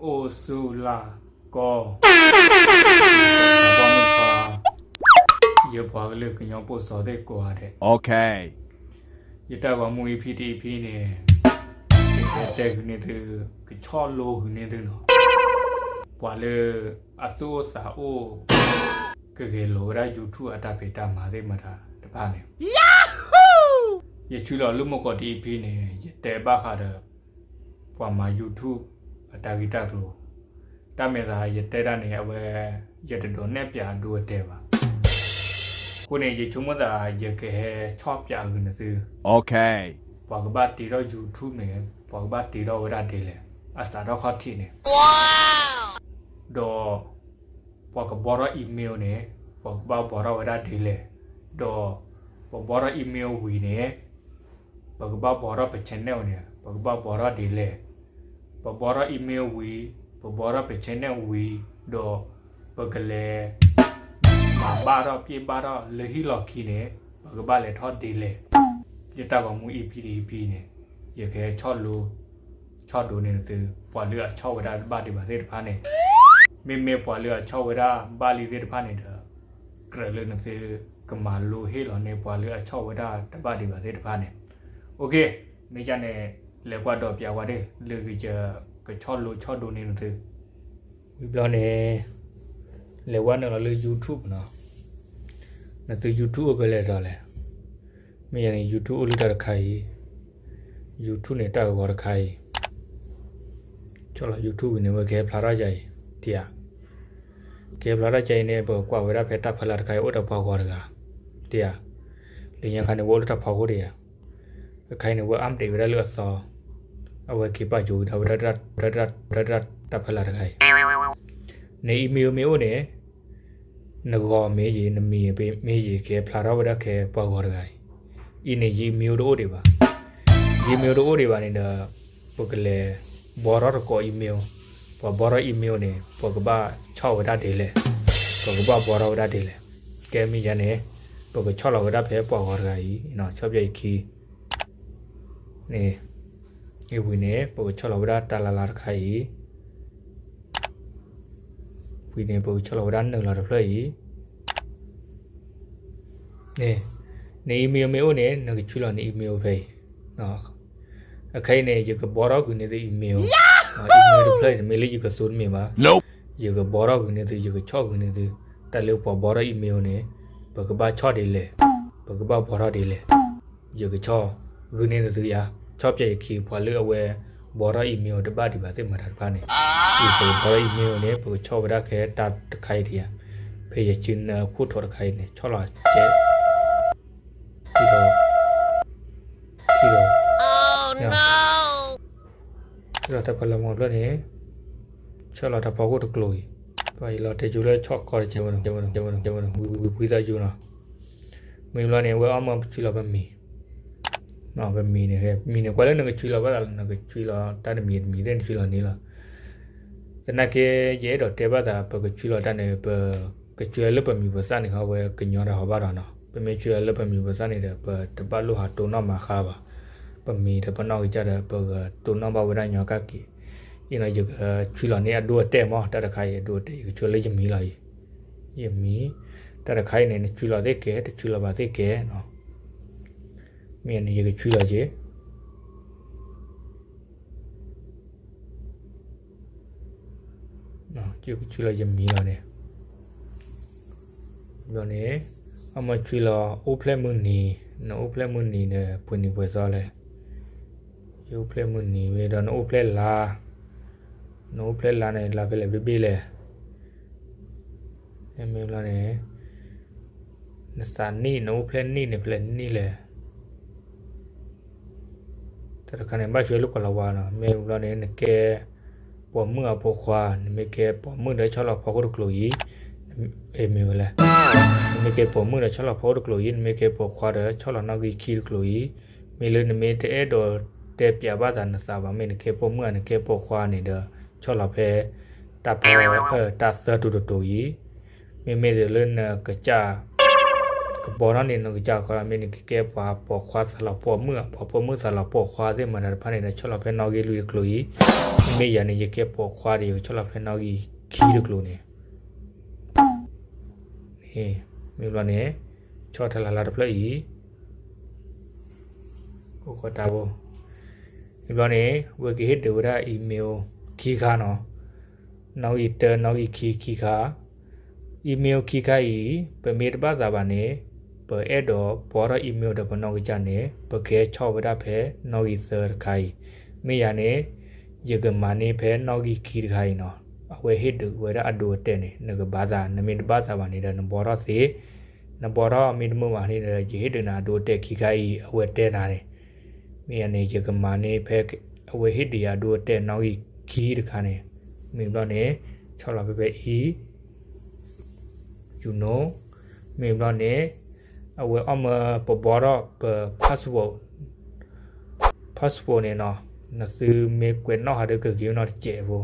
အိၣ်ဆူၣ်လၢ်ကီ, ယပှၤကလုာ်ကညီဖိစီၤသ့ၣ်ကိးဂၤဒဲး, ယတၢ်ဂီၤမူ EP တ EP န့ၣ်, ယကတဲဂုာ်န့ၢ်သု, ကဆီၣ်လိဂုာ်န့ၢ်သုနီၤ, ပှၤလၢအသူၣ်အိၣ်သးအိၣ် ကဂဲၤလိာ်ဝဲဒၣ် YouTube အတၢ်ဖံးတၢ်မၤသ့ၣ်မတၤတဖၣ်န့ၣ်, ယဆှၢလီၤလၢမုၢ်ကီးတ EP န့ၣ် ယတဲဘၣ်ဃးဒီး ပှၤမၤ YouTube အတၢ်ဂ့ၢ်တၢ်ကျိၤ, တၢ်မဲာ်သးယတဲတၢ်န့ၣ် အဝဲ ယတဒိးနဲၣ်ပၠးအဒိအတဲာ်ဘၣ်. အဃိန့ၣ် ယဆိကမိၣ်သး ယကဟဲဆီၣ်ပၠးဂုာ်န့ၢ်သု, ပှၤကဘၣ်တ့ထီၣ် YouTube န့ၣ် ပှၤကဘၣ်တ့ထီၣ်ဝဲဒၣ်ဒ်လဲၣ်, အစးထီၣ်ခီၣ်ထံးန့ၣ်, ဒီး ပှၤကဘှီထီၣ် email န့ၣ် ပှၤကဘၣ်ဘှီထီၣ်ဝဲဒၣ်ဒ်လဲၣ်, ဒီး ပဘှီထီၣ် email ဝံၤန့ၣ် ပကဘၣ်ဘှီထီၣ်ပ channel န့ၣ် ပကဘၣ်ဘှီထီၣ်ဒ်လဲၣ်, ပဘှီထီၣ် email ဝံၤ, ပဘှီထီၣ်ပ channel ဝံၤ, ဒီး ပကလဲၤ မၤဘၣ်ထီၣ်ပျဲၢ်ဘၣ်ထီၣ်လၢဟံၣ်လီၢ်ခံန့ၣ် ပကဘၣ်လဲၤထီၣ်ဒ်လဲၣ်. ယတၢ်ဂီၤမူ EP တ EP န့ၣ် ယကဟဲဆီၣ်လိ ဆီၣ်ဒိးန့ၢ်သု, ပှၤလၢအဆီၣ်ဝဲဒၣ်တဘၣ်ဒံးဘၣ်သ့ၣ်တဖၣ်န့ၣ်, မ့မ့ၢ်ပှၤလၢအဆီၣ်ဝဲဒၣ်ဘၣ်လံသ့ၣ်တဖၣ်န့ၣ်ဒီး ကြၢးလၢနသု ကမၤလိဟ့ၣ်လီၤန့ၢ်ပှၤလၢအဆီၣ်ဝဲဒၣ်တဘၣ်ဒံးဘၣ်သ့ၣ်တဖၣ်န့ၣ်, မ့ၢ်ဒ်န့ၣ် လဲၤကွၢ်ဒီးပၠးဝဲဒၣ် လၢကကဆီၣ်လိဆီၣ်ဒိးန့ၢ်နသု, ဝံၤဘျီန့ၣ် လဲၤဝဲနုာ်လီၤလၢ YouTube နီၤ, နသု YouTube အိၣ်ဖဲလဲၣ်ဒီးလဲၣ်, မ့ၢ်ဒ်န့ၣ် YouTube အိၣ်လၢတၢ်တခါအံၤ, YouTube န့ၣ်တၢ်ဂီၤတခါအံၤ ဆီၣ်လီၤ YouTube ဝံၤန့ၣ် ဝဲကဟဲဖျါထီၣ်ယၤအံၤ, တယၤ, ကဟဲဖျါထီၣ်ယၤအံၤန့ၣ် ပကွၢ်ဝဲဒၣ်ဖဲတၢ်ဖီလာ်တခါအံၤ အိၣ်ဒီးပှၤဂီၤတဂၤ, တယၤ, လၢညါခါန့ၣ် ဝဲအိၣ်လၢတၢ်ဖီခိၣ်တယၤ, တခါအံၤန့ၣ် ဝဲ update ဝဲဒၣ်လၢအသီ, အဝဲက့ၤပာ်ကၠိဝံၤဒီးဝဲဒၣ် တၢ်ဖီလာ်တခါအံၤ, န email မ့ၢ်အိၣ်န့ၣ် နဂီၤမ့ၢ်ယံၤ နမံၤမ့ၢ်ယံၤ ကဟဲဖျါထီၣ်ဝဲဒၣ်ကဲပှၤဂီၤတဂၤအံၤ, အံၤန့ၣ် ယ email တအိၣ်ဒံးဘၣ်, ယ email တအိၣ်ဒံးဘၣ်န့ၣ်ဒီး ပကလဲၤဘှီထီၣ်တကိး email, ပှၤဘှီထီၣ် email န့ၣ် ပှၤကဘၣ်ဆီၣ်ဝဲဒၣ်ဒ်လဲၣ်, ပှၤကဘၣ်ဘှီထီၣ်ဝဲဒၣ်ဒ်လဲၣ်, ကဲမ့ၢ်ယၤန့ၣ် ပကဆီၣ်လီၤဝဲဒၣ်ဖဲပှၤဂီၤတဂၤအံၤ, ဆီၣ်ပၠးအံၤခံ န့ၣ်, အံၤဝံၤန့ၣ် ပကဆီၣ်လီၤဝဲဒၣ်တၢ်လၢ်လၢ်တခါအံၤ, ဝံၤန့ၣ် ပကဆီၣ်လီၤဝဲဒၣ်နုာ်လီၤတဖျၢၣ်အံၤ, န့ၣ်, န email မ့ၢ်အိၣ်န့ၣ် နကဆွံလီၤန email ဖဲအံၤ, အခဲအံၤန့ၣ် ယကဘှီထီၣ်ဂုာ်န့ၢ်သု email, email တဖျၢၣ်အံၤ တမ့ၢ်လၢယကသူတမ့ၢ်ဘၣ်, ယကဘှီထီၣ်ဂုာ်န့ၢ်သု ယကဆီၣ်ဂုာ်န့ၢ်သု, တၢ်လၢပှၤဘှီထီၣ် email န့ၣ် ပကဘၣ်ဆီၣ်ဒ်လဲၣ်, ပကဘၣ်ဘှီထီၣ်ဒ်လဲၣ်, ယကဆီၣ်ဂုာ်န့ၢ်သုယၤ, ဆီၣ်ပၠးအံၤခံ ပှၤလၢအဝဲဘှီထီၣ် email တဘၣ်ဒံးဘၣ်သ့ၣ်မတၤတဖၣ်န့ၣ်, ယပကဘှီထီၣ် email န့ၣ် ပကဆီၣ်ဝဲဒၣ်ကဲတၢ်တခါအံၤတယၤ, ဖဲယစုနၢခိၣ်ထိးတခါအံၤန့ၣ် ဆီၣ်လီၤကဲ ခံဒီး, ခံဒီး, ခံဒီးတၢ်ဖီလာ်မီၤဖျၢၣ်န့ၣ်, ဆီၣ်လီၤတၢ်ဖီခိၣ်တကျိၤအံၤ, ပှၤအံၤလီၤတဲာ်ကၠိလၢဆီၣ်ကီတကဲဝဲနီၤ, ဝံၤဝံၤသးကၠိနီၤ, မ့ၢ်ဘျီန့ၣ် ဝဲအီၣ်မၢပဆွံလီၤပမံၤ, ပမံၤန့ၣ်, မံၤန့ၣ် ကွၢ်လၢနကဆွံလီၤဘၣ်သးလီၤ, နကဆွံလီၤတၢ်တမံၤတမံၤသ့ၣ်နဆွံလီၤန့ၣ်လီၤ. သနာ်က့ ယအဲၣ်ဒိးတဲဘၣ်သး ပကဆွံလီၤတၢ်န့ၣ် ပကဆွံလီၤလၢပမံၤပသၣ်န့ၣ် အဝဲကညီတၢ်ဟီဘၣ်ဒီးနီၤ, ပမ့ၢ်ဆွံလီၤလၢပမံၤပသၣ်န့ၣ်ဒီး ပတဘၣ်လိၣ်ဟးတိၢ်နီၣ်မၤဃါဘၣ်, ပမံၤဒီးပနီၢ်ကစၢ်ဒီး ပကတိၢ်နီၣ်ဘၣ်ဝဲဒၣ်ညီကၣ်က့ၤ, အံၤနီၤ ယကဆွံလီၤန့ၢ်အဒိအတဲာ်မး တၢ်တခါအံၤအဒိအတဲာ် ယကဆွံလၢယမံၤလီၤအံၤ, ယမံၤ, တၢ်တခါအံၤန့ၣ် နဆွံလီၤသ့ၣ်ကဲ တဆွံလီၤဘၣ်သ့ၣ်ကဲနီၤ, မ့ၢ်န့ၣ် ယကဆွံလီၤက့ၤ ယကဆွံလီၤယမံၤလီၤန့ၣ်, ဘျီန့ၣ်, အမ့ၢ်ဆွံလီၤအိၣ်ဖျဲၣ်မုၢ်နံၤ, နအိၣ်ဖျဲၣ်မုၢ်နံၤန့ၣ် ပှဲၤနံၤပှဲၤသီလဲၣ်, ယအိၣ်ဖျဲၣ်မုၢ်နံၤဝဲဒီး နအိၣ်ဖျဲၣ်လါ, နအိၣ်ဖျဲၣ်လါန့ၣ် လါဖဲလဲၣ်ဘ့ၣ်ဘ့ၣ်လဲၣ်, မ့ၢ်ဘျီန့ၣ် နသးနံၣ် နအိၣ်ဖျဲၣ်နံၣ်န့ၣ် ဖဲလဲၣ်နံၣ်လဲၣ်, တၢ်တခါန့ၣ် ဘၣ်ဆွံလၢကီၢ်လီၤဝါနီၤ, မ့ၢ်ဘျီန့ၣ် နကဲပိာ်မုၣ်အဖိခွါ, နမ့ၢ်ကဲပိာ်မုၣ်ဒီးဆီၣ်လီၤဖီခိၣ်တကျိၤအံၤ, မ့ၢ်ဝဲလဲၣ်, နမ့ၢ်ကဲပိာ်မုၣ်ဒီးဆီၣ်လီၤဖီခိၣ်တကျိၤအံၤ, နမ့ၢ်ကဲပိာ်ခွါဒီးဆီၣ်လီၤနီၣ်ဂံၢ်ခံတကျိၤအံၤ, မ့ၢ်လၢနမ့ၢ်တအဲၣ်ဒိးတဲပၠးဘၣ်သးနသးဘၣ် မ့ၢ်နကဲပိာ်မုၣ်ဧါ နကဲပိာ်ခွါန့ၣ်ဒီး ဆီၣ်လီၤဖဲ တၢ်ဖီ တၢ်သၢတူၤတတူၤအံၤ, မ့မ့ၢ်လၢနကစၢ် ကဘီထီၣ်န့ၣ် နကစၢ်ခီမ့ၢ်န့ၣ် ကကဲပှၤပိာ်ခွါသးလီၤပိာ်မုၣ်, ပှၤပိာ်မုၣ်သးလီၤပိာ်ခွါသ့ၣ်မတၤတဖၣ်န့ၣ်ဒီး ဆီၣ်လီၤဖဲနီၣ်ဂံၢ်လွံၢ်တကျိၤအံၤ, မ့မ့ၢ်ယၤန့ၣ် ယကဲပိာ်ခွါဒီး ယကဆီၣ်လီၤဖဲနီၣ်ဂံၢ်ခံတကျိၤန့ၣ်, မ့ၢ်ဘျီန့ၣ် ဆီၣ်ထဲလၢ်လၢ်တဖျၢၣ်အံၤ အိၣ်ဃီတၢ်ဖိ, မ့ၢ်ဘျီန့ၣ် ဝဲကဟ့ၣ်ဒုးဝဲဒၣ် email ခံခါနီၤ, နီၣ်ဂံၢ်တၢ နီၣ်ဂံၢ်ခံ ခံခါ, email ခံခါအံၤ ပမ့ၢ်တဘၣ်သးဘၣ်န့ၣ် ပအဲၣ်ဒိးဘီထီၣ် email ဒီးပနီၢ်ကစၢ်န့ၣ် ပကဟဲဆီၣ်ဝဲဒၣ်ဖဲနီၣ်ဂံၢ်သၢတခါအံၤ, မ့ၢ်ယၤန့ၣ် ယကမၤန့ၢ်ဖဲနီၣ်ဂံၢ်ခံတခါအံၤနီၤ, အဝဲဟ့ၣ်ဒုးဝဲဒၣ်အဒိအတဲာ်န့ၣ် နကဘၣ်သး နမ့ၢ်တဘၣ်သးဘၣ်န့ၣ်ဒီး နဘီထီၣ်သ့, နဘီထီၣ်မ့ၢ်တမုာ်ဘၣ်န့ၣ်ဒီး ယဟ့ၣ်ဒုးနၤအဒိအတဲာ်ခံခါအံၤ အဝဲတဲနၤန့ၣ်, မ့ၢ်ယၤန့ၣ် ယကမၤန့ၢ်ဖဲ အဝဲဟ့ၣ်ဒုးယၤအဒိအတဲာ်နီၣ်ဂံၢ်ခံတခါန့ၣ်, မ့ၢ်ဘျီန့ၣ် ဆီၣ်လီၤဖဲဖဲအံၤ ယူၤနိ, မ့ၢ်ဘျီန့ၣ် အဝဲအီၣ်မၢပဘီထီၣ်ပ passport, passport န့ၣ်နီၤ, နသုမ့ၢ်ကွဲးနီၣ်ဟးဒီးကဂ့ၤနီတစဲးဖိ,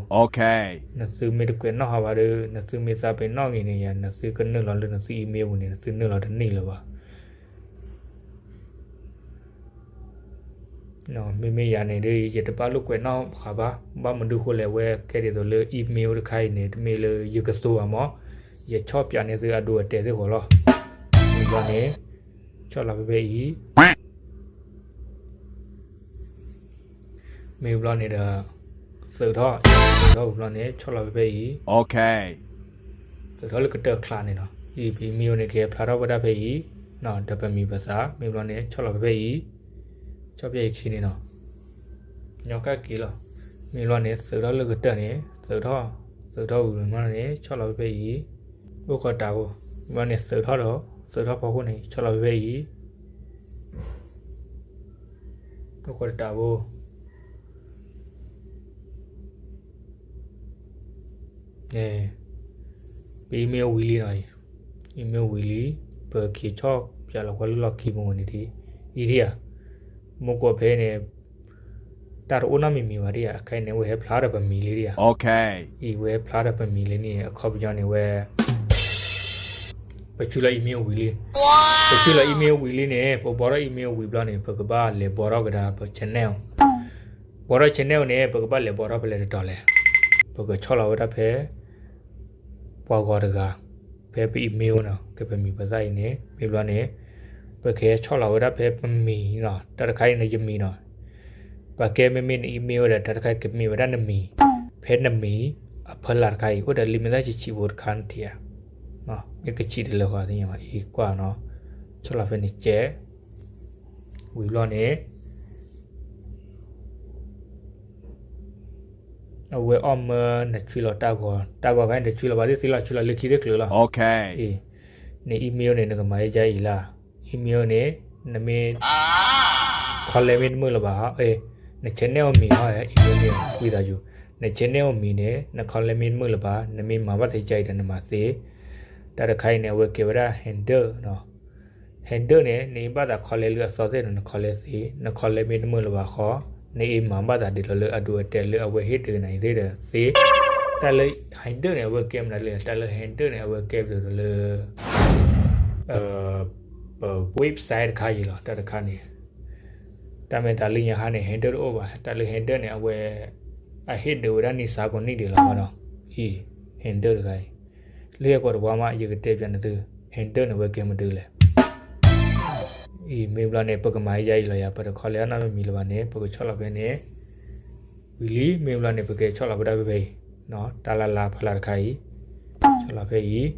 နသုမ့ၢ်တကွဲးနီၣ်ဟးဘၣ်ဒီး နသုမ့ၢ်သးပ့ၤနီၣ်ဂ့ၤန့ၣ်ယၤ နသုကနုာ်လီၤလၢနသု email ပူၤန့ၣ် နသုနုာ်လီၤတန့ၢ်လၢၤဘၣ်. မ့မ့ၢ်ယၤန့ၣ်ဒီး ယတဘၣ်လိာ်ကွဲးနီၣ်ဃာ်ဘၣ်, ဘၣ်မနုၤဃိလဲၣ် အဝဲကဲဒ်သိးလၢ email တခါအံၤန့ၣ် တမ့ၢ်လၢယကသိးဘၣ်မး, ယဆီၣ်ပၠးန့ၢ်သုအဒိအတဲာ်သ့ၣ်ဃီလီၤ. မ့ၢ်ဘျီန့ၣ် ဆီၣ်လီၤဖဲဖဲအံၤ မ့ၢ်ဘျီန့ၣ်ဒီး သုးထီၣ်, သုးထီၣ်ဝံၤဘျီန့ၣ် ဆီၣ်လီၤဖဲဖဲအံၤ, သုးထီၣ်လၢကတၢၢ်ချါန့ၣ်နီၤ, အံၤ ပ email န့ၣ် ကဟဲဖျါထီၣ်ဝဲဒၣ်ဖဲအံၤ, ဒီးပမံၤပသၣ် မ့ၢ်ဘျီန့ၣ် ဆီၣ်လီၤဖဲဖဲအံၤ, ဆီၣ်ဖဲအံၤခံန့ၣ်နီၤ, ညီကၣ်က့ၤလီၤ. မ့ၢ်ဘျီန့ၣ် သုးထီၣ်လၢကတၢၢ်န့ၣ် သုးထီၣ်, သုးထီၣ်ဝံၤဘျီန့ၣ် ဆီၣ်လီၤဖဲဖဲအံၤ, အိၣ်ဃီတၢ်ဖိ, မ့ၢ်ဘျီန့ၣ် သုးထီၣ်ဒီး သုးထီၣ်ဖီခိၣ်န့ၣ် ဆီၣ်လီၤဖဲဖဲအံၤ တၢ်ဖိ, ပ email ဝံၤလံနီၤ, email ဝံၤလံ, ပက့ၤဆီၣ်ပၠးလီၤကွၢ်လၢလီၢ်ခံမ့ၢ်ဝဲန့ၣ်ဒ်, အံၤဒ်ဧါ, မ့ၢ်ကွၢ်ဖဲန့ၣ် တၢ်တအိၣ်နီတမံၤမံၤဘၣ်ဒ်ဧါ, အခဲအံၤန့ၣ် ဝဲဟဲဖျါဒီးပမံၤလံဒ်ဧါ, အံၤဝဲဟဲဖျါဒီးပမံၤလံန့ၣ် အခီပညီန့ၣ်ဝဲ ပဆူလီၤ email ဝံၤလံ, ပဆူလီၤ email ဝံၤလံန့ၣ် ပဘီထီၣ် email ဝံၤဘျီန့ၣ် ပကဘၣ်လဲၤဘီထီၣ်ကဒါပ channel, ဘီထီၣ် channel န့ၣ် ပကဘၣ်လဲၤဘီထီၣ်ဖဲလဲၣ်တတီၤလဲၣ်, ပကဆီၣ်လီၤဝဲဒၣ်ဖဲ ပှၤဂီၤတဂၤ, ဖဲပ email နီၤ ကပမံၤပသၣ်အံၤန့ၣ် မ့ၢ်ဘျီန့ၣ် ပကဟဲဆီၣ်လီၤဝဲဒၣ်ဖဲပမံၤနီၤ, တၢ်တခါအံၤန့ၣ်ယမံၤနီၤ, ပှၤကဲမ့မ့ၢ်န email ဒီး တၢ်တခါအံၤကမ့ၢ်ဝဲဒၣ်နမံၤ, ဖဲနမံၤ အဖီလာ်တခါအံၤ အိၣ်ဒီးလံာ်မဲၣ်သၣ်ဆံးဆံးဖိတခါနထံၣ်ဧါ, မ့ၢ်ကဆံးတလၢာ်ဃီသ့ၣ်ညါဘၣ်, အံၤကွၢ်နီၤ, ဆီၣ်လီၤဖဲန့ၣ်ကဲး, ဝံၤဘျီန့ၣ် အဝဲအီၣ်မၢနဆွံလီၤတၢ်ဂီၤ, တၢ်ဂီၤခါန့ၣ် တဆွံလီၤဘၣ်သ့ၣ်သ့လီၤ, ဆွံလီၤလၢခံသ့ၣ်ကျၢၤလီၤ, အံၤ, န email န့ၣ် နကမၤယါအံၤလၢ, email န့ၣ် နမ့ၢ် comment မ့ၢ်တမုာ်လၢၤဘၣ်, န channel မံၤဟီ, email မ့ၢ်ဝံသးစူၤ, န channel မံၤန့ၣ် န comment မ့ၢ်တမုာ်လၢၤဘၣ်, နမ့ၢ်မၤဘၣ်သ့ယါအံၤဒီးနမၤသ့, တၢ်တခါအံၤန့ၣ် အဝဲကဲဝဲဒၣ် handle နီၤ handle န့ၣ် နအ့ၣ်ဘၣ်သး comment လၢအသီသ့ၣ်ဒီး န comment သ့, န comment မ့ၢ်တမုာ်လၢၤဘၣ်ဃီ, နအ့ၣ်မၤဘၣ်သးဒ်သိးလၢအဒိအတဲာ်လၢအဝဲဟ့ၣ်ဒုးနၤအံၤသ့ၣ်ဒီးသ့, တၢ်လၢ handle န့ၣ် အဝဲကဲမနုၤလဲၣ်, တၢ်လၢ handle န့ၣ် အဝဲကဲဒ်သိးလၢ ပ website တခါအံၤလီၤ, တၢ်တခါန့ၣ် တၢ်မ့ၢ်တၢ်လၢညါဟါန့ၣ် handle တအိၣ်ဘၣ်, တၢ်လၢ handle န့ၣ် အဝဲ အဟ့ၣ်ဒုးဝဲဒၣ်န့ၣ် စးကိးနံၣ်ဒံးလီၤနီၤ, အံၤ handle တခါအံၤ, လၢဟဲကိးတဝါမး ယကတဲပျးနသု, handle န့ၣ် အဝဲကဲမနုၤလဲၣ်, အံၤ မ့ၢ်ဘျီန့ၣ် ပကမၤယါအံၤလီၤယၤ, ပတ comment နီတမံၤလၢၤဘၣ်န့ၣ် ပကဆီၣ်လီၤဖဲန့ၣ် ဝံၤလံ, မ့ၢ်ဘျီန့ၣ် ပကဆီၣ်လီၤဝဲဒၣ်ဖဲဖဲအံၤ, တၢ်လၢ်လၢ်ဖီလာ်တခါအံၤ, ဆီၣ်လီၤဖဲအံၤ,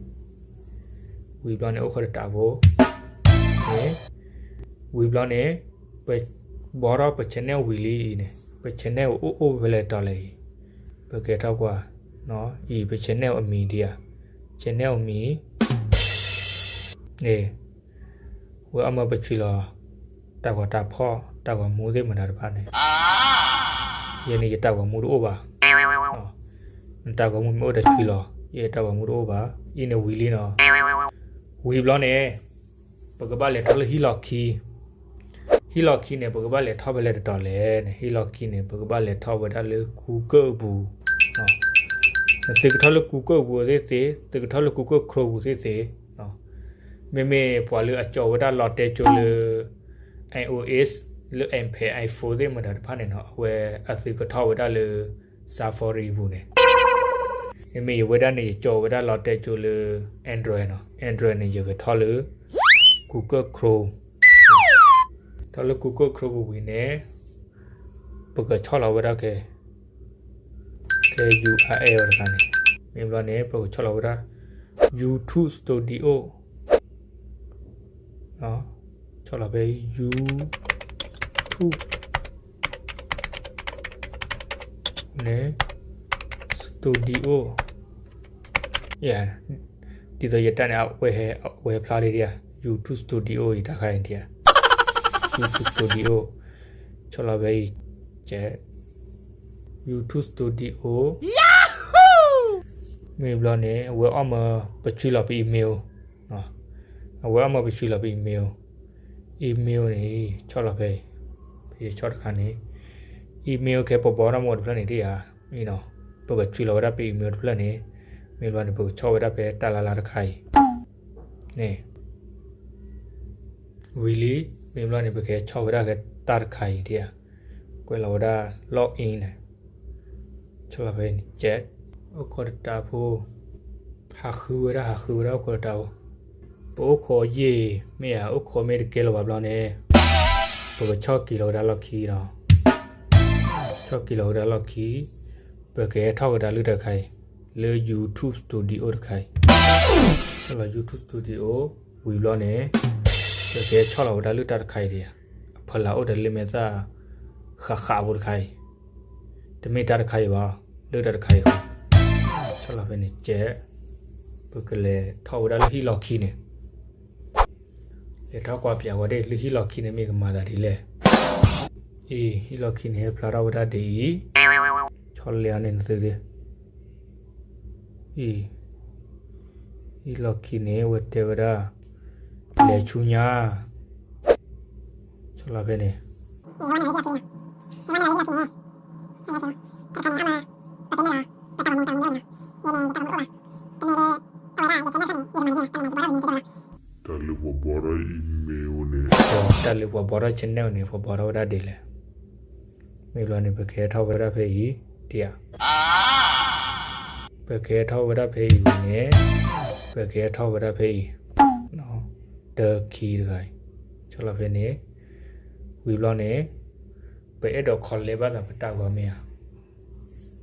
ဝံၤဘျီန့ၣ် အိၣ်ခိးတတးဖိ, န့ၣ်, ဝံၤဘျီန့ၣ် ပဘီထီၣ်ပ channel ဝံၤလံအံၤန့ၣ် ပ channel အိၣ်အိၣ်ဖဲလဲၣ်တတီၤလဲၣ်အံၤ, ပကဲထီၣ်ကွၢ်, အံၤ ပ channel အမံၤဒ်ဧါ, channel အမံၤ န့ၣ် ဝဲအီၣ်မၢပဆွံလီၤ တၢ်ဂီၤတၢ်ဖီၣ် တၢ်ဂီၤမူသ့ၣ်မတၤတဖၣ်န့ၣ်, ယဲန့ၣ်ယတၢ်ဂီၤမူတအိၣ်ဘၣ်, နတၢ်ဂီၤမူမ့ၢ်အိၣ်ဒီးဆွံလီၤ, ယတၢ်ဂီၤမူတအိၣ်ဘၣ်, အံၤန့ၣ်ဝံၤလံနီၤ, ဝံၤဘျီန့ၣ် ပကဘၣ်လဲၤထီၣ်လၢဟံၣ်လီၢ်ခံ, ဟံၣ်လီၢ်ခံန့ၣ် ပကဘၣ်လဲၤထီၣ်ဖဲလဲၣ်တတီၤလဲၣ်န့ၣ် ဟံၣ်လီၢ်ခံန့ၣ် ပကဘၣ်လဲၤထီၣ်ဝဲဒၣ်လၢ Google အပူၤ, နသုကထီၣ်လၢ Google အပူၤသ့ၣ်သ့, သုကထီၣ်လၢ Google Chrome အပူၤသ့ၣ်သ့, မ့မ့ၢ်ပှၤလၢအကၠီဝဲဒၣ်လီတဲကၠိလၢ iOS လၢ iPad iPhone သ့ၣ်မတၤတဖၣ်န့ၣ်နီၤ အဝဲအသုကထီၣ်ဝဲဒၣ်လၢ Safari ပူၤန့ၣ်. မ့မ့ၢ်ယဝဲဒၣ်န့ၣ် ယကၠီဝဲဒၣ်လီတဲကၠိလၢ Android နီၤ. Android န့ၣ် ယကထီၣ်လၢ Google Chrome ထီၣ်လၢ Google Chrome ပူၤဝံၤန့ၣ် ပကဆီၣ်လီၤဝဲဒၣ်ကဲ ကဲ ယူအါအဲၣ် တခါန့ၣ်, မ့ၢ်ဘျီန့ၣ် ပကဆီၣ်လီၤဝဲဒၣ် YouTube Studio ဆီၣ်လီၤဖဲ YouTube န့ၣ် Studio ယ ဒ်သိးယတၢ်န့ၣ် အဝဲဟဲဖျါလံဒံးဧါ, YouTube Studio အံၤတၢ်ခါအံၤဒံးဧါ, YouTube Studio ဆီၣ်လီၤဖဲအံၤ, ကဲ YouTube Studio မ့ၢ်ဘျီန့ၣ် အဝဲအီၣ်မၢပဆွံလီၤပ email, အဝဲအီၣ်မၢပဆွံလီၤပ email, email န့ၣ် ဆီၣ်လီၤဖဲအံၤ, ဖဲဆီၣ်တခါန့ၣ် email ကဲပဘီထီၣ်မၢတဖျၢၣ်န့ၣ်ဒံးဧါ, ပကဆွံလီၤဝဲဒၣ်ပ email တဖျၢၣ်န့ၣ်, မ့ၢ်ဘျီန့ၣ် ပကဆီၣ်ဝဲဒၣ်ဖဲတၢ်လၢ်လၢ်တခါအံၤ န့ၣ် ဝံၤလံ, မ့ၢ်ဘျီန့ၣ် ပကဟဲဆီၣ်ဝဲဒၣ်ကဲတၢ်တခါအံၤဒံးဧါ, ကွဲးလီၤဝဲဒၣ် log in န့ၣ်, ဆီၣ်လီၤဖဲန့ၣ် ကဲ အိၣ်ခိးတတးဖိ, ဟးဃုဝဲဒၣ် ဟးဃုဝဲဒၣ်အိၣ်ခိးတတးဖိ, ပအိၣ်ခိးယံာ်မ့ၢ်ဧါ, အိၣ်ခိးမ့ၢ်တကဲလၢၤဘၣ်ဘျီန့ၣ် ပကဆီၣ်က့ၤလီၤဝဲဒၣ်လီၢ်ခံလီၤ. ဆီၣ်က့ၤလီၤဝဲဒၣ်လီၢ်ခံ, ပကဟဲထီၣ်ဝဲဒၣ်လၢတၢ်တခါအံၤ, လၢ YouTube Studio တခါအံၤ, ဆီၣ်လီၤ YouTube Studio ဝံၤဘျီန့ၣ်, ပကဟဲဆီၣ်လီၤဝဲဒၣ်လၢတၢ်တခါအံၤဒံးဧါ, အဖီလာ်အိၣ်ဒီးလၢမဲာ်သၣ် ဃးဃးဖိတခါအံၤ, တမ့ၢ်တၢ်တခါအံၤဘၣ်, လၢတၢ်တခါအံၤဃီ, ဆီၣ်လီၤဖဲန့ၣ် ကဲ ပကလဲၤထီၣ်ဝဲဒၣ်လၢဟံၣ်လီၢ်ခံန့ၣ်, လဲၤထီၣ်ကွၢ်ပၠးဝဲဒၣ်လၢဟံၣ်လီၢ်ခံန့ၣ်မ့ၢ်ကမၤသးဒ်လဲၣ်. အံၤ ဟံၣ်လီၢ်ခံန့ၣ် ဟဲဖျါထီၣ်ဝဲဒၣ်ဒ်အံၤ, ဆီလဲအီၤန့ၣ်နသုဒၣ်, အံၤ ဟံၣ်လီၢ်ခံန့ၣ် အဝဲတဲဝဲဒၣ် လဲၤဆူညါ, ဆီလီၤဖဲန့�် တၢ်လၢပှၤဘှီထီၣ် email န့ၣ်, တၢ်လၢပှၤဘှီထီၣ် channel န့ၣ် ပှၤဘှီထီၣ်ဝဲဒၣ်ဒ်လဲၣ်. မ့ၢ်ဘျီန့ၣ် ပကဟဲထီၣ်ဝဲဒၣ်ဖဲအံၤ, ဒ်ဧါ, ပကဟဲထီၣ်ဝဲဒၣ်ဖဲအံၤန့ၣ်, ပကဟဲထီၣ်ဝဲဒၣ်ဖဲအံၤ, တၢ်ခံတဂၤအံၤ, ဆီလီၤဖဲန့ၣ်, ဝံၤဘျီန့ၣ်, ပအဲၣ်ဒိး collect ဘၣ်သးပတၢ်ဂီၤမ့ၢ်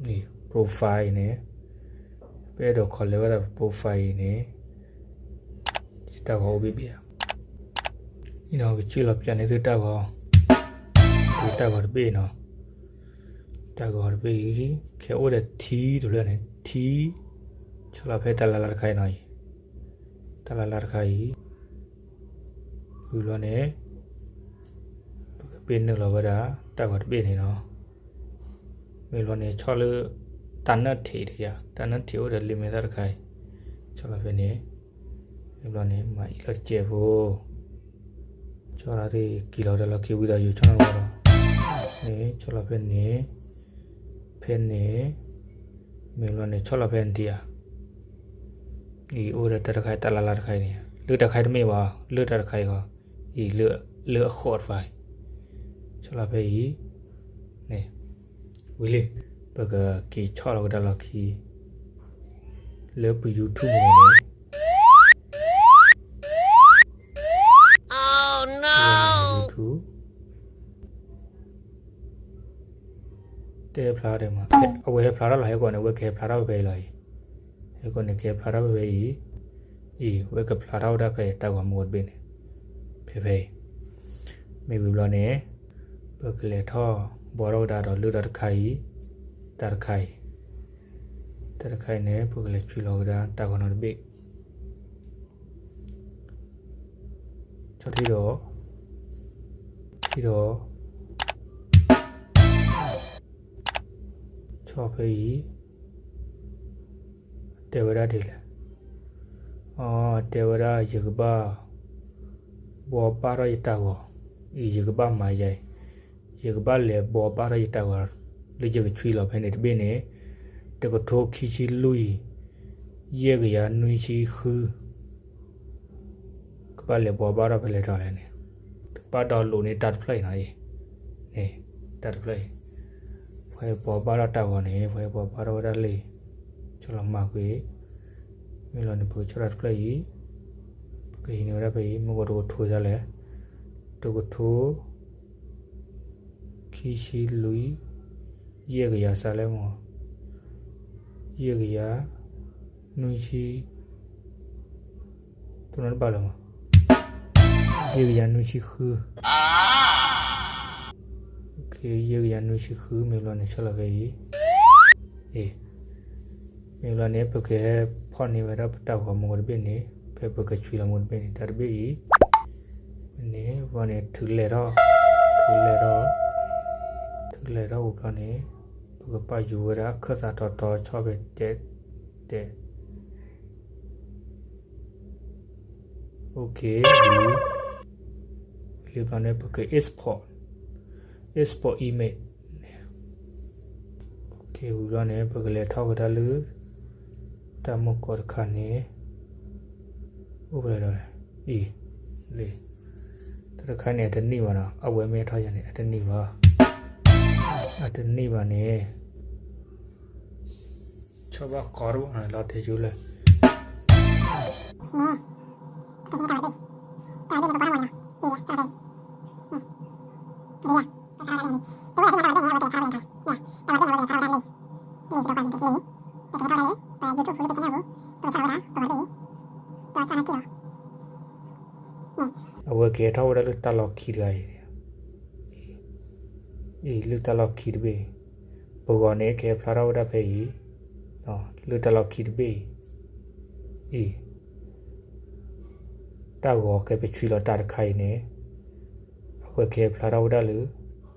ဧါ profile အံၤန့ၣ်, ပအဲၣ်ဒိး collect ဝဲဒၣ် profile အံၤန့ၣ်, တၢ်ဂီၤအိၣ်ဘ့ၣ်ဘ့ၣ်ဧါ, အံၤနီၤ ကစၢ်လီၤပျးန့ၢ်သုတၢ်ဂီၤ, တၢ်ဂီၤတဘ့ၣ်နီၤ, တၢ်ဂီၤတဘ့ၣ်အံၤ, ခဲအိၣ်ဒီးထံတဖျၢၣ်န့ၣ်, ထံ, ဆီလီၤဖဲတၢ်လၢ်လၢ်တခါအံၤနီၤအံၤ, တၢ်လၢ်လၢ်တခါအံၤ ဝံၤဘျီန့ၣ်, ပကပ့ၤနုာ်လီၤဝဲဒၣ် တၢ်ဂီၤတဘ့ၣ်န့ၣ်နီၤ, မ့ၢ်ဘျီန့ၣ် ဆီၣ်လၢ တၢ်နၢၣ်ထံးတခါ, တၢ်နၢၣ်ထံးအိၣ်ဒီးလံာ်မဲာ်သၣ်တခါအံၤ, ဆီၣ်လီၤဖဲန့ၣ်, မ့ၢ်ဘျီန့ၣ် မၤအံၣ်လီၤတစဲးဖိ, ဆီၣ်လီၤသ့ၣ်က့ၤလီၤဝဲဒၣ်လီၢ်ခံဝံၤဒီး ယိၤဆီၣ်နီၤလီၤဒီး, န့ၣ် ဆီၣ်လီၤဖဲန့ၣ်, ဖဲန့ၣ်, မ့ၢ်ဘျီန့ၣ် ဆီၣ်လီၤဖဲန့ၣ်ဒံးဧါ အံၤအိၣ်ဒီးတၢ်တခါအံၤ တၢ်လၢ်လၢ်တခါအံၤန့ၣ် လၢတၢ်တခါအံၤတမ့ၢ်ဘၣ်, လၢတၢ်တခါအံၤဃီ, အံၤလၢအဃိးတဖၣ်အံၤ, ဆီၣ်လီၤဖဲအံၤ, န့ၣ်, ဝံၤလံ, ပကက့ၤဆီၣ်လီၤဝဲဒၣ်လီၢ်ခံ, လၢပ YouTube မ့ၢ်န့ၣ် YouTube တဲဖျါဒဲးမး, အဝဲဟဲဖျါထီၣ်လီၤ ဟဲကီးန့ၣ် အဝဲကဟဲဖျါထီၣ်ဖဲအံၤလီၤအံၤ, ဟဲကီးန့ၣ် ကဟဲဖျါထီၣ်ဖဲအံၤ, အံၤ ဝဲကဖျါထီၣ်ဝဲဒၣ်ဖဲတၢ်ဂီၤမူတဘ့ၣ်န့ၣ်, ဖဲဖဲအံၤ, မ့ၢ်ဝံၤဘျီန့ၣ်, ပကလဲၤထီၣ်ဘှီထီၣ်ဝဲဒၣ်ဒီးလၢတၢ်တခါအံၤ, တၢ်တခါအံၤ, တၢ်တခါအံၤန့ၣ် ပကလဲၤဆွံလီၤဝဲဒၣ်တၢ်ဂီၤနီတဘ့ၣ် ဆီၣ်ထံဒီး, ထံဒီး, ဆီၣ်ဖဲအံၤ, တဲဝဲဒၣ်ဒ်လဲၣ်, အတဲဝဲဒၣ် ယကဘၣ် ဘှီဘၣ်ထီၣ်ယတၢ်ဂီၤ, အံၤ ယကဘၣ်မၤယၤအံၤ, ယကဘၣ်လဲၤဘှီဘၣ်ထီၣ်ယတၢ်ဂီၤ လၢယကဆွံလီၤဖဲန့ၣ်တဘ့ၣ်န့ၣ်, တကထိခံဆံလွံၢ်, ယဲၢ်ကယၤနွံဆံဃု ဘၣ်လဲၤဘှီဘၣ်ထီၣ်ဖဲလဲၣ်ထီၣ်လဲၣ်န့ၣ်, တဘၣ်ဒီးလိာ်န့ၢ်တၢ်တဖျၢၣ်အံၤနီၤအံၤ, န့ၣ်, တၢ်တဖျၢၣ်အံၤ, ပှၤဘှီဘၣ်ထီၣ်တၢ်ဂီၤန့ၣ် ပှၤဘှီဘၣ်ထီၣ်ဝဲဒၣ်လၢအံၤ, ဆီၣ်လီၤမၤကွံာ်, မ့ၢ်လီၤန့ၣ် ပကဆီၣ်တၢ်တဖျၢၣ်အံၤ, ပကဟံးန့ၢ်ဝဲဒၣ်ဖဲအံၤ မ့ၢ်ဂီၤတကထိဒ်လဲၣ်, တကထိ ခံဆံလွံၢ်, ယဲၢ်ကယၤစးလဲၣ်မး, ယဲၢ်ကယၤ, နွံဆံ, တိၢ်နီၣ်တဘၣ်လၢၤမး, ယဲၢ်ကယၤနွံဆံဃု, ယဲၢ်ကယၤနွံဆံဃု မ့ၢ်ဘျီန့ၣ် ဆီၣ်လီၤဖဲအံၤ, အ့ၣ်, မ့ၢ်ဘျီန့ၣ် ပကဖီၣ်န့ၢ်ဝဲဒၣ်ပတၢ်ဂီၤမူကတဘ့ၣ်န့ၣ် ဖဲပကဆွံလီၤမူတဘ့ၣ်န့ၣ် တၢ်တဘ့ၣ်အံၤ, န့ၣ် ဘျီန့ၣ် ထုးလဲၤထီၣ်, ထုးလဲၤထီၣ်, ထုးလဲၤထီၣ်ဝံၤဘျီန့ၣ် ပကဘၣ်ယူၤဝဲဒၣ်အခၢၣ်သးတီတီဆီၣ်ဖဲတဲ, တဲ, OK, ဝံၤလံဘျီန့ၣ် ပက export, export image, ဝံၤဘျီန့ၣ် ပကလဲၤထီၣ်ကဒါလၢ တၢ်မူကီၢ်တခါန့ၣ် အိၣ်ဖဲလဲၣ်ဒီးလဲၣ်, အံၤ, လံ, တၢ်တခါန့ၣ် အတနံၣ်ဘၣ်နီၤ, အဝဲမ့ၢ်ထီၣ်ယၤန့ၣ် အတနံၣ်ဘၣ်, အတနံၣ်ဘၣ်န့ၣ် ဆီၣ်ဘၣ်ကီတဘၣ်နီၤ လီၤတဲာ်ကၠိလဲၣ်, အဝဲကဟဲထီၣ်ဝဲဒၣ်လၢတၢ်လီၢ်ခံတဂၤအံၤ, အံၤ လၢတၢ်လီၢ်ခံတဘ့ၣ်အံၤ, ပဂီၤန့ၣ် ကဟဲဖျါထီၣ်ဝဲဒၣ်ဖဲအံၤ, လၢတၢ်လီၢ်ခံတဘ့ၣ်အံၤ, အံၤ, တၢ်ဂီၤကဲပဆွံလီၤတၢ်တခါအံၤန့ၣ်, အဝဲကဟဲဖျါထီၣ်ဝဲဒၣ်လၢ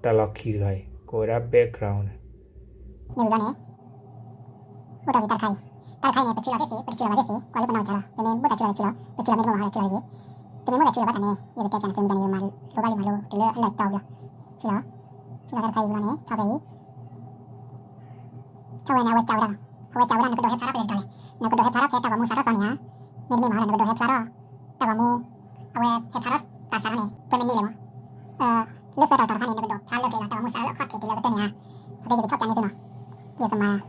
တၢ်လီၢ်ခံတဂၤအံၤ ကိးဝဲဒၣ် background န့ၣ် မ့ၢ်ဝံၤဘျီန့ၣ် အိၣ်ထီၣ်က့ၤတၢ်တခါအံၤ, တၢ်တခါအံၤန့ၣ် ပဆွံလီၤသ့ၣ်သ့ၣ် ပတဆွံလီၤဘၣ်သ့ၣ်သ့ၣ် ကွၢ်လၢပနီၢ်ကစၢ်လီၤ, ပမ့ၢ်ဘူၣ်သးဆွံလီၤပဆွံလီၤသ့ၣ်, တမ့ၢ်ဘူၣ်သးဆွံလီၤဘၣ်တၢ်န့ၣ် ယကတဲပျးနသုမ့ၢ်န့ၣ် ယမၤလိဘၣ်လံမၤလိတုၤလၢအလၢာ်တီဘျီ, ဆွံလီၤ, ဆွံလီၤတၢ်တခါအံၤဘျီန့ၣ် ဆီၣ်ဖဲအံၤ ဆီၣ်ဝဲန့ၣ် အဝဲကးဝဲဒၣ်လီၤ, အဝဲကးဝဲဒၣ် နကဒိးဟဲဖျါထီၣ်ဖဲလဲၣ်တတီၤလဲၣ်, နကဒိးဟဲဖျါထီၣ်ဖဲတၢ်ဂီၤမူစးထီၣ်သီန့ၣ်ဧါ, မ့တမ့ၢ်မ့ၢ် နကဒိးဟဲဖျါထီၣ် တၢ်ဂီၤမူ အဝဲဟဲဖျါထီၣ်တၢ်စးထီၣ်န့ၣ် ပမ့ၢ်န့ၢ်လဲၣ်မး, လၢသၢတီၤတတီၤတခါန့ၣ် နကဒိးဖျါလၢကျဲလီၤ တၢ်ဂီၤမူစးထီၣ်လၢအခီၣ်ထံးတုၤလၢကတၢၢ်န့ၣ်ဧါ, အဃိယကဆီၣ်ဖျါန့ၢ်သုနီၤ, ယကမၤ တၢ်ဂီၤမူကတၢၢ်တတီၤလီၤ စးထီၣ်လၢအခီၣ်ထံးတုၤလၢကတၢၢ်န့ၣ် ဆီၣ်လီၤဖဲသၢတီၤတတီၤန့ၣ်, မ့ၢ်ဘျီန့ၣ် ထီၣ်လၢတၢ်တခါအံၤနီၤ, အိၣ်ဃၢ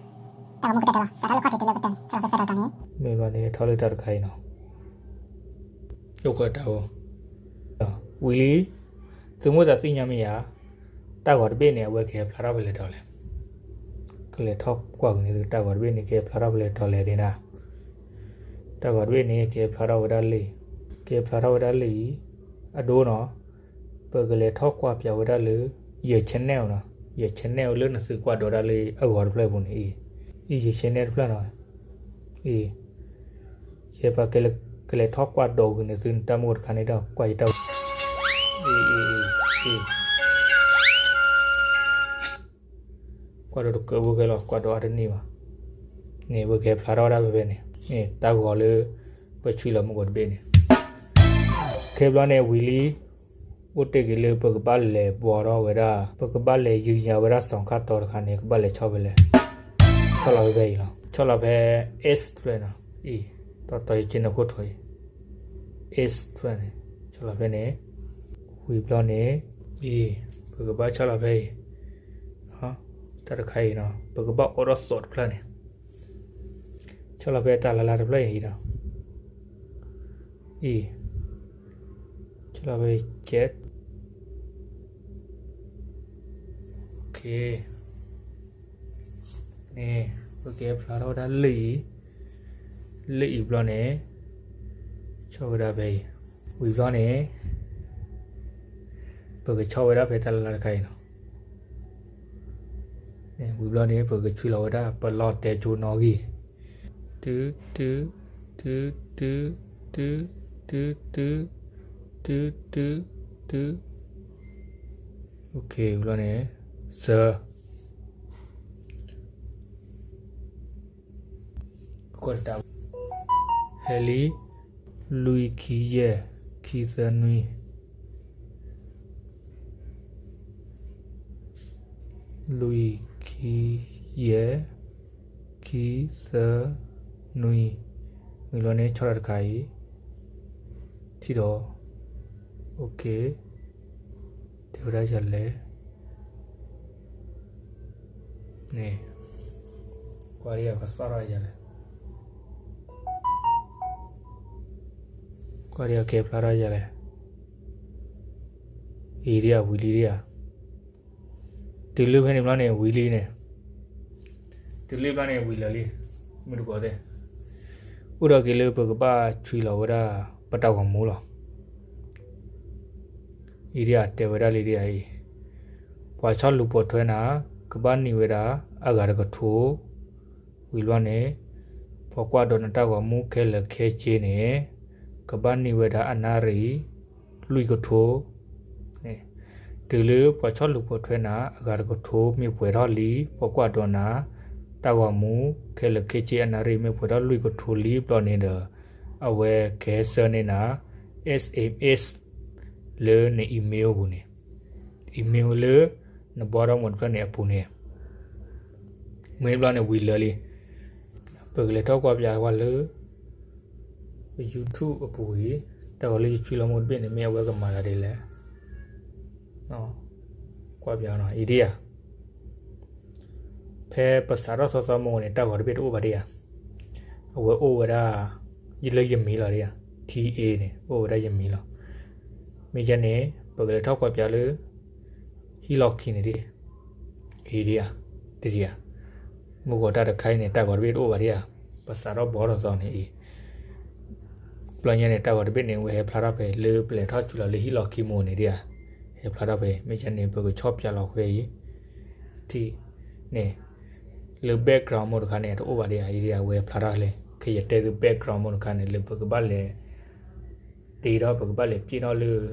တၢ်အိၣ်, ဝံၤလံ, သုမိၣ်သးသ့ၣ်ညါမ့ၢ်ဧါ, တၢ်ဂီၤတဘ့ၣ်န့ၣ် အဝဲကဟဲဖျါထီၣ်ဖဲလဲၣ်တတီၤလဲၣ်, ကလဲၤထီၣ်ကွၢ်က့ၤန့ၣ် တၢ်ဂီၤတဘ့ၣ်န့ၣ် ကဟဲဖျါထီၣ်ဖဲလဲၣ်တတီၤလဲၣ်ဒ်နၤ, တၢ်ဂီၤတဘ့ၣ်န့ၣ် ကဟဲဖျါထီၣ်ဝဲဒၣ်လၢ ကဟဲဖျါထီၣ်ဝဲဒၣ်လၢအံၤ, အဒိနီၤ, ပကလဲၤထီၣ်ကွၢ်ပၠးဝဲဒၣ်လၢ ယ channel နီၤ, ယ channel လၢနသုကွၢ်ဒိးဒၣ်လၢအဂီၤတဖျၢၣ်အပူၤန့ၣ်အံၤ, အံၤ ယ channel တဖျၢၣ်နီၤ, အံၤ, ယဲပှၤကလဲၤထီၣ်ကွၢ်ဒိးဂ့ၤန့ၣ် သုနတၢ်မူတခါန့ၣ်ဒီး ကွၢ်ယတၢ် အံၤ, အံၤ, အံၤ, ကွၢ်ဒိးတကၢးဝဲခဲလီၤ ကွၢ်ဒိးအါတန့ၢ်ဘၣ်, န့ၣ် ဝဲကဟဲဖျါထီၣ်ဝဲဒၣ်ဖဲဖဲန့ၣ် န့ၣ် တၢ်ဂီၤလၢ ပဆွံလီၤမူကီၢ်တဘ့ၣ်န့ၣ်, ခဲဘျီန့ၣ် ဝံၤလံ အိၣ်တ့ၢ်က့ၤလၢပကဘၣ်လဲၤဘှီထီၣ်ဝဲဒၣ် ပကဘၣ်လဲၤယုၢ်ညါဝဲဒၣ်စီၤခါတီတခါန့ၣ် ကဘၣ်လဲၤဆီၣ်ဖဲလဲၣ်, ဆီၣ်လီၤဖဲဖဲအံၤလီၤ, ဆီၣ်လီၤဖဲ S တဖျၢၣ်နီၤ, အံၤ, တီတီယက့ၤနခိၣ်ထိးအံၤ, S တဖျၢၣ်န့ၣ်, ဆီၣ်လီၤဖဲန့ၣ်, ဝံၤဘျီန့ၣ်, အံၤ, ပကဘၣ်ဆီၣ်လီၤဖဲအံၤ, တၢ်တခါအံၤနီၤ ပကဘၣ်အိးထီၣ်သိးတဖျၢၣ်န့ၣ် ဆီၣ်လီၤဖဲတၢ်လၢ်လၢ်တဖျၢၣ်အံၤဒီး, အံၤ, ဆီၣ်လီၤဖဲ check, န့ၣ် ပကဖျါထီၣ်ဝဲဒၣ်လၢအံၤ, လၢအံၤဘျီန့ၣ်, ဆီၣ်ဝဲဒၣ်ဖဲအံၤ, ဝံၤဘျီန့ၣ် ပကဆီၣ်ဝဲဒၣ်ဖဲတၢ်လၢ်လၢ်တခါအံၤနီၤ, ဝံၤဘျီန့ၣ် ပကဆွံလီၤဝဲဒၣ် ပလီၢ်တဲကၠိနီၣ်ဂံၢ်, တု, တု, တု, တု, တု, တု, တု, တု, တု, တု, တု, ဘျီန့ၣ်, စၢ ဟဲလံ, လွံၢ် ခံ ယဲၢ် ခံ သၢ နွံ, လွံၢ် ခံ ယဲၢ် ခံ သၢ နွံ, မ့ၢ်လီၤန့ၣ် ဆီၣ်တၢ်တခါအံၤ, ထံၣ်ဒီး ကဲ, တဲဝဲဒၣ်ယလဲၣ်န့ၣ်, ကွၢ်ဒ်အကသီၣ်ထီၣ်ယလဲၣ်, ကွၢ်ဒ်အကဲဖျါထီၣ်ယလဲၣ်, အံၤဒ်အဝံၤလံဒ်ဧါ, တုၤလၢဖဲန့ၣ်ဘျီန့ၣ်ဝံၤလံန့ၣ်, တုၤလၢဘျီန့ၣ်ဝံၤလၢာ်လံ, မုၢ်တကိးသ့ၣ်, အိၣ်ဒီးက့ၤလၢပကဘၣ်ဆွံလီၤဝဲဒၣ် ပတၢ်ဂီၤမူလီၤ. အံၤဒ်အတဲဝဲဒၣ်လံဒ်အံၤ, ပှၤဆီၣ်လူၤပိာ်ထွဲနၤ ကဘၣ်နံၤဝဲဒၣ်အဂၤတကထိ, ဝံၤဘျီန့ၣ် ပှၤကွၢ်ဒီးနတၢ်ဂီၤမူခဲလၢာ်ခဲဆ့န့ၣ် ကဘၣ်နံၤဝဲဒၣ်အနၣ်ရံၣ်လွံၢ်ကထိ, တုၤလၢပှၤဆီၣ်လူၤပိာ်ထွဲနၤ အဂၤတကထိမ့ၢ်ပှဲၤထီၣ်လံ, ပှၤကွၢ်ဒီးနၤ တၢ်ဂီၤမူခဲလၢာ်ခဲဆ့အနၣ်ရံၣ်မ့ၢ်ပှဲၤထီၣ်လွံၢ်ကထိလံဘျီန့ၣ်ဒီး အဝဲကဟဲဆှၢန့ၢ်နၤ S M S လၢန email အပူၤန့ၣ်, email လၢနဘီထီၣ်မူတဖျၢၣ်န့ၣ်အပူၤန့ၣ်, မ့ၢ်ဘျီန့ၣ်ဝံၤလၢာ်လံ. ပကလဲၤထီၣ်ကွၢ်ပၠးဝဲလၢ YouTube အပူၤအံၤ, တၢ်ဂီၤလၢယဆွံလီၤမူတဘ့ၣ်န့ၣ် မ့ၢ်အဝဲကမၤသးဒ်လဲၣ်, ကွၢ်ပၠးနီၤ အံၤဒ်ဧါ, ဖဲပစးထီၣ်သီသီမူန့ၣ် တၢ်ဂီၤတဘ့ၣ်တအိၣ်ဘၣ်ဒ်ဧါ, အဝဲအိၣ်ဝဲဒၣ် လၢယမံၤလီၤဒ်ဧါ, T A န့ၣ် အိၣ်ဝဲဒၣ်ယမံၤလီၤ. မ့ၢ်ယဲန့ၣ် ပကလဲၤထီၣ်ကွၢ်ပၠးလၢ ဟံၣ်လီၢ်ခံန့ၣ်ဒ် အံၤဒ်ဧါ, တဒ်ဧါ, မုၢ်ဂီၤတၢ်တခါအံၤန့ၣ် တၢ်ဂီၤတဘ့ၣ်တအိၣ်ဘၣ်ဒ်ဧါ, ပစးထီၣ်ဘီထီၣ်သီန့ၣ်အံၤ ဘျီညါန့ၣ် တၢ်ဂီၤတဘ့ၣ်န့ၣ် ဝဲဟဲဖျါထီၣ်ဖဲ လၢပလဲၤထီၣ်ဆွံလီၤလၢဟံၣ်လီၢ်ခံမူန့ၣ်ဒ်ဧါ, ဟဲဖျါထီၣ်ဖဲ မ့ၢ်ယဲန့ၣ် ပကဆီၣ်ပၠးလီၤခွဲအံၤ ထံၣ်န့ၣ်, လၢ background မူတခါန့ၣ် တအိၣ်ဘၣ်ဒ်ဧါ, အံၤဒ်ဧါ ဝဲဖျါထီၣ်လဲၣ်, ခဲယတဲသု background မူတခါန့ၣ် လၢပကဘၣ်လဲၤ တ့ထီၣ် ပကဘၣ်လဲၤပျ့ၣ်ထီၣ်လၢ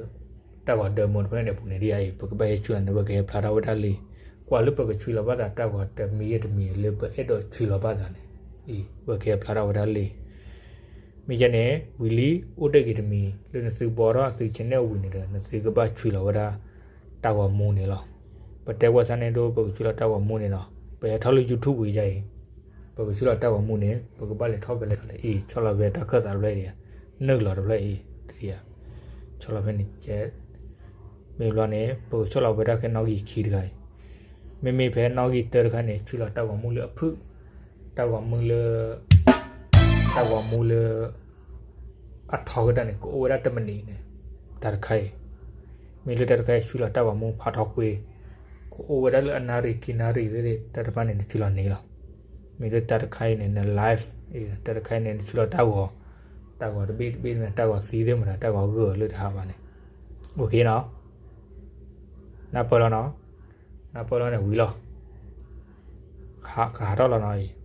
တၢ်ဂီၤဒၢမူတဖျၢၣ်န့ၣ်အပူၤန့ၣ်ဒ်အံၤ ပကဘၣ်ဟဲဆွံလီၤန့ၣ် ဝဲကဟဲဖျါထီၣ်ဝဲဒၣ်လံ. ကွၢ်လၢပကဆွံလီၤဘၣ်သးတၢ်ဂီၤတမံၤတမံၤလၢပအဲၣ်ဒိးဆွံလီၤဘၣ်သးန့ၣ် အံၤ ဝဲကဟဲဖျါထီၣ်ဝဲဒၣ်လံ. မ့ၢ်ယဲန့ၣ် ဝံၤလံ အိၣ်တ့ၢ်က့ၤတမံၤ လၢနသုဘီထီၣ်သု channel ဝံၤန့ၣ်ဒီး နသုကဘၣ်ဆွံလီၤဝဲဒၣ် တၢ်ဂီၤမူန့ၣ်လီၤ. ပတဲကွၢ်စၢ်န့ၣ်ဒိ ပကဆွံလီၤတၢ်ဂီၤမူန့ၣ်နီၤ. ပဟဲထီၣ်လၢ YouTube ဝံၤယါအံၤ ပကဆွံလီၤတၢ်ဂီၤမူန့ၣ် ပကဘၣ်လဲၤထီၣ်ဖဲလဲၣ်ထီၣ်လဲၣ်အံၤ ဆီၣ်လီၤဖဲတၢ်ခၢၣ်သးတဖျၢၣ်အံၤ နုာ်လီၤတဖျၢၣ်အံၤ တထံၣ်ဧါ ဆီၣ်လီၤဖဲန့ၣ်ကဲ မ့ၢ်ဘျီန့ၣ် ပကဆီၣ်လီၤဖဲတၢ်ခဲနီၣ်ဂံၢ်ခံတခါအံၤ မ့မ့ၢ်ဖဲနီၣ်ဂံၢ်တၢတခါန့ၣ် ဆွံလီၤတၢ်ဂီၤမူလၢအဖုၣ် တၢ်ဂီၤမူလၢ တၢ်ဂီၤမူလၢ အထီကတၢၢ်န့ၣ် ကအိၣ်ဝဲဒၣ်တမံးနံးန့ၣ် တၢ်တခါအံၤ မ့ၢ်လၢတၢ်တခါအံၤ ဆွံလီၤတၢ်ဂီၤမူဖးထီကွ့ ကအိၣ်ဝဲဒၣ်လၢအနၣ်ရံၣ်ခံနၣ်ရံၣ်သ့ၣ် တၢ်တဖၣ်န့ၣ် နဆွံလီၤန့ၣ်လီၤ. မ့ၢ်လၢတၢ်တခါအံၤန့ၣ် န live တၢ်တခါအံၤန့ၣ် နဆွံလီၤတၢ်ဂီၤ တၢ်ဂီၤတဘ့ၣ်တဘ့ၣ်မ့ၢ် တၢ်ဂီၤသံသ့ၣ်မတၤ တၢ်ဂီၤဂၢၢ်လၢတဟးဘၣ်န့ၣ် အိၣ်ခ့နီၤ နၢ်ပၢၢ်လီၤနီၤ နၢ်ပၢၢ်လီၤန့ၣ်ဝံၤလီၤ ကဟးထီၣ်လီၤနီၤအံၤ